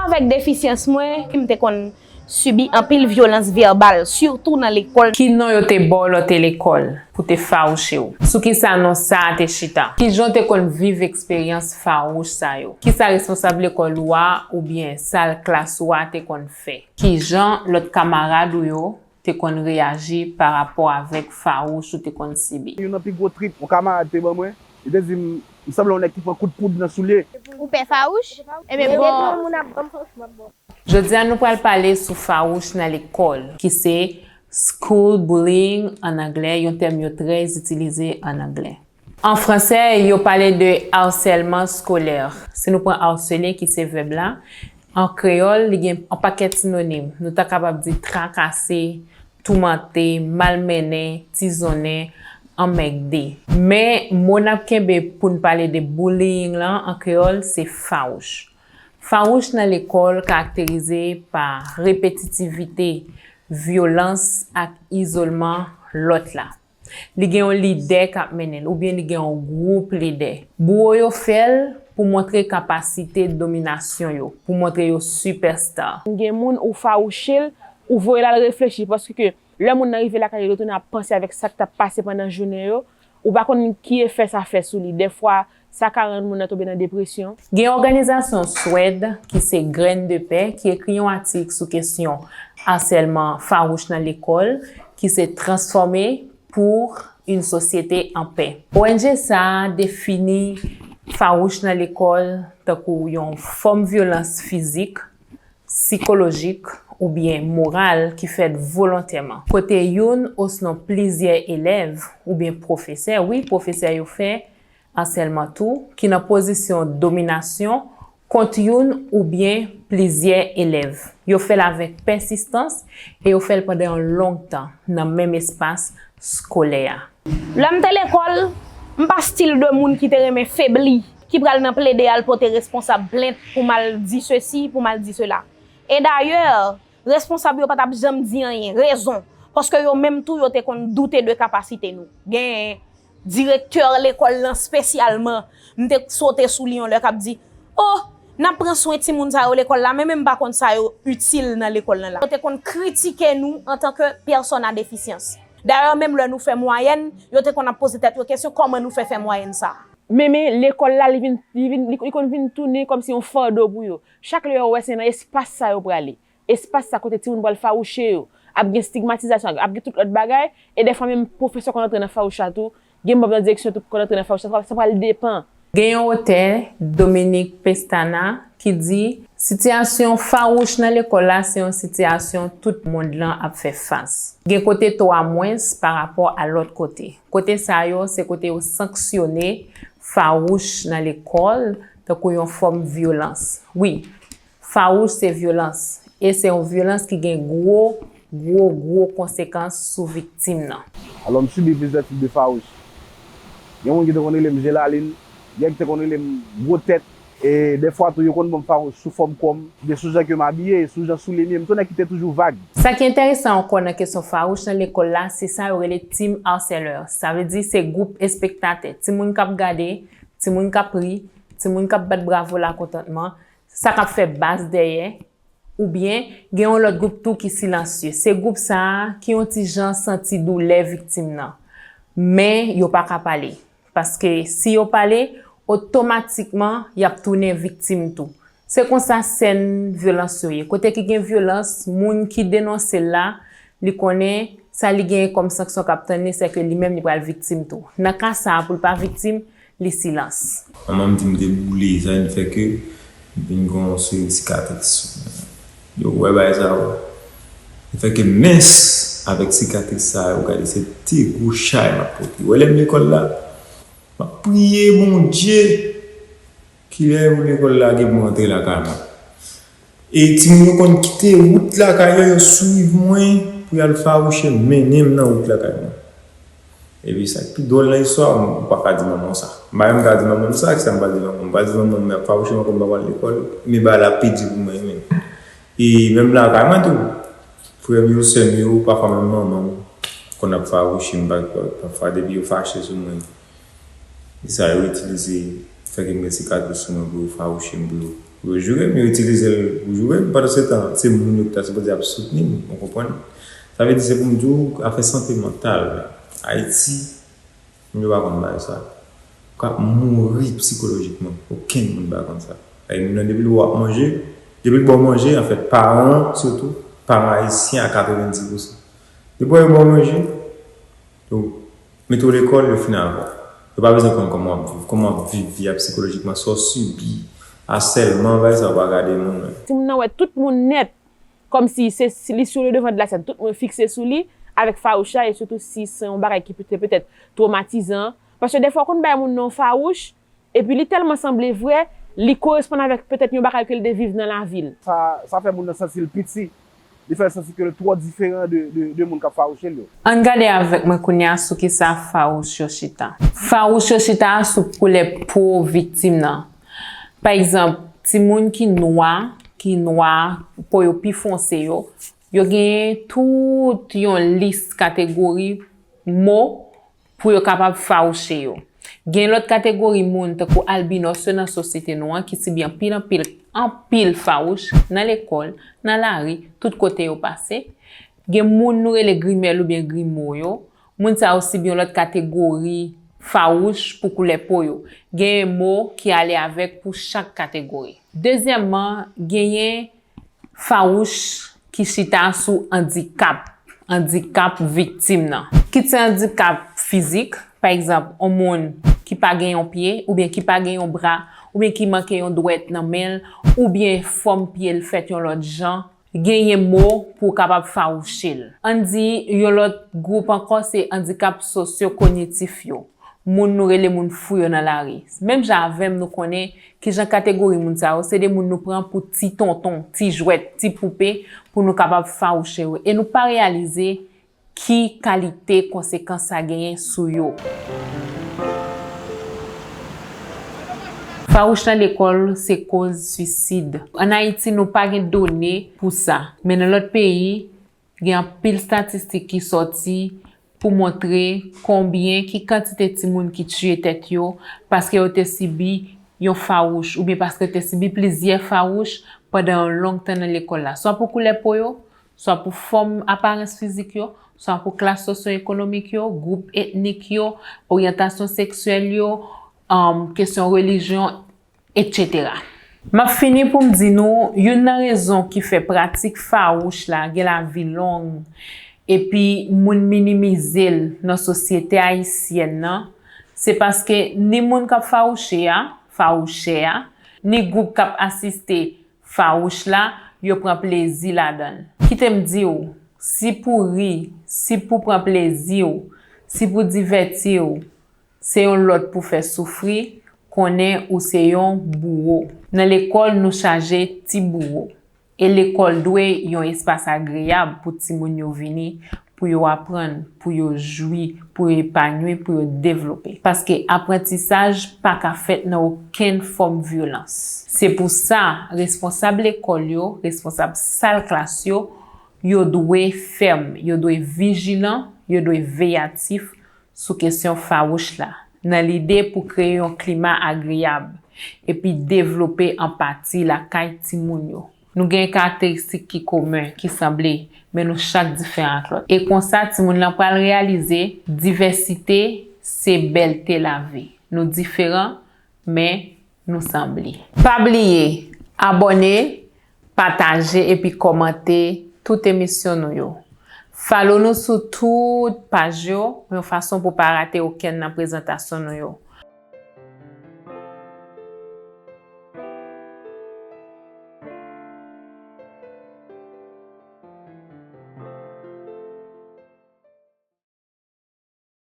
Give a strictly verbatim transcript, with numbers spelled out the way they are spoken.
Avèk defisyans mwen, m te konn sibi anpil vyolans vèbal, sitou nan lekòl. Ki non yo te ba w lè w te lekòl pou te fawouche w? Sou ki sa non sa a te chita? Ki jan w te konn viv eksperyans fawouch sa yo? Ki sa responsab lekòl ou a oubyen sal klas ou a te konn fè? Ki jan lòt kamarad ou yo te konn reyaji pa rapò avèk fawouch ou te konn sibi? Youn nan pi gwo trip yon kamarad te ban mwen, li te di m, m sanble yon nèg ki pran kout poud nan soulye. Ou pè fawouch? Ebyen, bon. Jodi a, nou pral pale sou fawouch nan lekòl, ki se school bullying ann anglè, yon tèm yo trè itilize ann anglè. An fransè, yo pale de harcèlement scolaire. Si nou pran harceler, ki se vèb la, an kreyòl, li gen yon pakèt sinonim. Nou ta kapab di trakase, toumante, malmennen, tizonnen, anmègde. Men, mo n ap kenbe pou n pale de bullying lan an kreyòl, se fawouch. Fawouch nan lekòl karakterize pa repetitivite, vyolans ak izolman lòt la. Li gen yon lidè k ap mennen l, oubyen li gen yon gwoup lidè. Bouwo yo fè l pou montre kapasite dominasyon yo, pou montre yo sipèsta. Gen moun ou fawouche l, ou voye l al reflechi, paske lè moun nan rive lakay li, li retounen ap panse avèk sa k t ap pase pandan jounen yo, ou pa konn ki efè sa fè sou li. Dèfwa, sa ka rann moun nan tonbe nan depresyon. Gen òganizasyon Swèd ki se Graines de Paix ki ekri yon atik sou kesyon asèlman fawouch nan lekòl, ki se Transformer pour une société en paix. O N G sa a defini fawouch nan lekòl tankou yon fòm vyolans fizik, sikolojik oubyen moral ki fèt volontèman, kote youn osnon plizyè elèv oubyen pwofesè, wi, pwofesè yo fè asèlman tou, ki nan pozisyon dominasyon kont youn oubyen plizyè elèv. Yo fè l avèk pèsistans e yo fè l pandan yon long tan nan menm espas skolè a. Lè m te lekòl, m pa stil de moun ki te renmen febli, ki pral nan plede al pote responsab plent pou m al di sesi, pou m al di sela. E dayè, responsab yo pa t ap janm di anyen, rezon, paske yo menm tou yo te konn doute de kapasite nou. Gen direktè lekòl lan espesyalman, m te sote sou li yon lè k ap di, "O, n ap pran swen timoun sa yo lekòl la, men menm m pa konn sa yo itil nan lekòl lan la." Yo te konn kritike nou antanke pèsòn a defisyans. Dayè, menm lè nou fè mwayèn, yo te konn ap poze tèt yo kesyon, "Kòman nou fè fè mwayèn sa a?" Men, men, lekòl la, li vin, li vin, li, li konn vin tounen kòmsi yon fado pou yo. Chak lè yo wè se nan espas sa yo prale. Espas sa kote timoun pral fawouche yo, ap gen stigmatizasyon, ap gen tout lòt bagay, e dèfwa menm pwofesè konn antre nan fawouch la tou, gen manm nan direksyon tou konn antre nan fawouch la, sa pral depann. Gen yon otè, Dominique Pestana, ki di, sitiyasyon fawouch nan lekòl la se yon sitiyasyon tout mond lan ap fè fas. Gen kote to a mwens pa rapò a lòt kote. Kote sa yo, se kote yo sanksyone fawouch nan lekòl, tankou yon fòm vyolans. Wi, fawouch se vyolans, e se yon vyolans ki gen gwo, gwo, gwo konsekans sou viktim nan. Alò, m sibi plizyè tip de fawouch. Gen moun ki te konn rele m Jelalin, gen ki te konn rele m Gwo Tèt, e dèfwa tou, yo konn ban m fawouch sou fòm kò m, oubyen sou jan ke m abiye, sou jan soulye m ye. M se yon nèg ki te toujou vag. Sa ki enteresan ankò nan kesyon fawouch nan lekòl la, se sa yo rele team harceleur. Sa vle di se gwoup espektatè, timoun k ap gade, timoun k ap ri, timoun k ap bat bravo lakontantman, sa k ap fè bas dèyè, oubyen gen yon lòt gwoup tou ki silansye. Se gwoup sa a ki yon ti jan santi doulè viktim nan. Men yo pa ka pale. Paske si yo pale, otomatikman y ap tounen viktim tou. Se konsa sèn vyolans yo ye. Kote ki gen vyolans, moun ki denonse l la, li konnen sa li genyen kòm sanksyon k ap tann li, sèke li menm li pral viktim tou. Nan ka sa a, pou l pa viktim, li silans. Manman m di m te boule, sa vin fè ke m vin gen yon seri sikatris. Yo wè bagay sa yo. Li fè ke mens avèk sikatris sa yo, gade se de gwo chay m ap pote. Ou wè lè m lekòl la, m ap priye Bondye kilè lekòl la gen pou m rantre lakay mwen. E timoun yo konn kite wout lakay yo, yo swiv mwen pou y al fawouche m, mennen m nan wout lakay mwen. Epi sa k pi dwòl nan istwa, m pa ka di manman w sa. M pa menm ka di manman m sa, kisa m pral di manman m? M pral di manman m, men ap fawouche m ankò, m pa pral lekòl, men bagay la pi di pou mwen menm. E menm lakay mwen tou, frè m yo, sè m yo, pafwa menm manman m konn ap fawouche m, pa, pafwa depi yo fache sou mwen, e sa yo itilize, fè ke m gen sikatris sou mwen pou yo fawouche m, pou yo Yo joure m, yo itilize l pou joure m. Pandan se tan, se moun yo ki ta sipoze ap soutni m, ou konprann? Sa vle di, se pou m di w, afè sante mantal, Ayiti, moun yo pa konn bagay sa. Ou ka mouri sikolojikman, okenn moun pa konn sa. Ay, moun nan, depi l wè w ap manje, depi l ba w manje, anfèt, paran an, sitou, paran ayisyen a katrevenndis pousan. Depi w wè yo ba w manje, yo mete w lekòl, yo fini avè w. Yo pa bezwen konn kòman w ap viv, kòman w ap viv vi a sikolojikman, sa w sibi, asèlman, bagay sa yo pa gade moun. Timoun nan wè tout moun nèt, kòmsi se, se li sou le devan de la sèn, tout moun fikse sou li, avèk fawouch la, e sitou si se yon bagay ki te petèt twomatizan. Paske defwa w konn bay moun nan yon fawouch, epi li tèlman sanble vre, li koresponn avèk petèt yon bagay ke l te viv nan lavi l. Sa, sa fè moun nan santi l piti. Li fè l santi ke l twò diferan de, de, de moun k ap fawouche l yo. Ann gade avèk mwen kounye a sou kisa fawouch yo chita. Fawouch yo chita sou koulè po viktim nan. Pa egzanp, timoun ki nwa, ki nwa, po yo pi fonse yo, yo genyen tout yon lis kategori mo pou yo kapab fawouche yo. Gen lòt kategori moun, tankou albinos yo nan sosyete nou an, ki sibi anpil, anpil, anpil fawouch nan lekòl, nan lari, tout kote yo pase. Gen moun nou rele grimèl oubyen grimo yo. Moun sa yo sibi yon lòt kategori fawouch pou koulè po yo. Genyen mo ki ale avèk pou chak kategori. Dezyèmman, genyen fawouch ki chita sou andikap, andikap viktim nan. Kit se andikap fizik, pa egzanp, yon moun ki pa gen yon pye, oubyen ki pa gen yon bra, oubyen ki manke yon dwèt nan men l, oubyen fòm pye l fèt yon lòt jan, genyen mo pou w kapab fawouche l. Ann di yon lòt gwoup ankò se andikap sosyo-konyitif yo. Moun nou rele moun fou yo nan lari. Menm jan avè m, nou konnen kijan kategori moun sa yo, se de moun nou pran pou ti tonton, ti jwèt, ti poupe, pou nou kapab fawouche yo. E nou pa reyalize ki kalite konsekans sa genyen sou yo. Fawouch nan lekòl se koz swisid. Ann Ayiti, nou pa gen done pou sa. Men nan lòt peyi, gen anpil statistik ki sòti pou montre konbyen, ki kantite timoun ki tiye tèt yo paske yo te sibi yon fawouch oubyen paske yo te sibi plizyè fawouch pandan yon long tan nan lekòl la, swa pou koulè po yo, swa pou fòm aparans fizik yo, swa pou klas sosyo-ekonomik yo, gwoup etnik yo, oryantasyon seksyèl yo, um, kesyon relijyon, etsetera. M ap fini pou m di nou, youn nan rezon ki fè pratik fawouch la gen lavi long, epi moun minimize l nan sosyete ayisyèn nan, se paske ni moun k ap fawouche a, fawouchè a, ni gwoup k ap asiste fawouch la, yo pran plezi ladan l. Kite m di w, si pou ri, si pou pran plezi w, si pou divèti w, se yon lòt pou fè soufri, konnen ou se yon bouwo. Nan lekòl, nou chaje ti bouwo. E lekòl dwe yon espas agreyab pou timoun yo vini, pou yo aprann, pou yo jwi, pou yo epanwi, pou yo devlope. Paske aprantisaj pa ka fèt nan okenn fòm vyolans. Se pou sa, responsab lekòl yo, responsab sal klas yo, yo dwe fèm, yo dwe vijilan, yo dwe veyatif sou kesyon fawouch la, nan lide pou kreye yon klima agreyab epi devlope anpati lakay timoun yo. Nou gen karakteristik ki komen, ki sanble, men nou chak diferan ak lòt. E konsa, timoun lan pral reyalize divèsite se bèlte lavi. Nou diferan, men nou sanble. Pa bliye abòne, pataje epi kòmante tout emisyon nou yo. Follow nou sou tout paj yo yon fason pou pa rate okenn nan prezantasyon nou yo.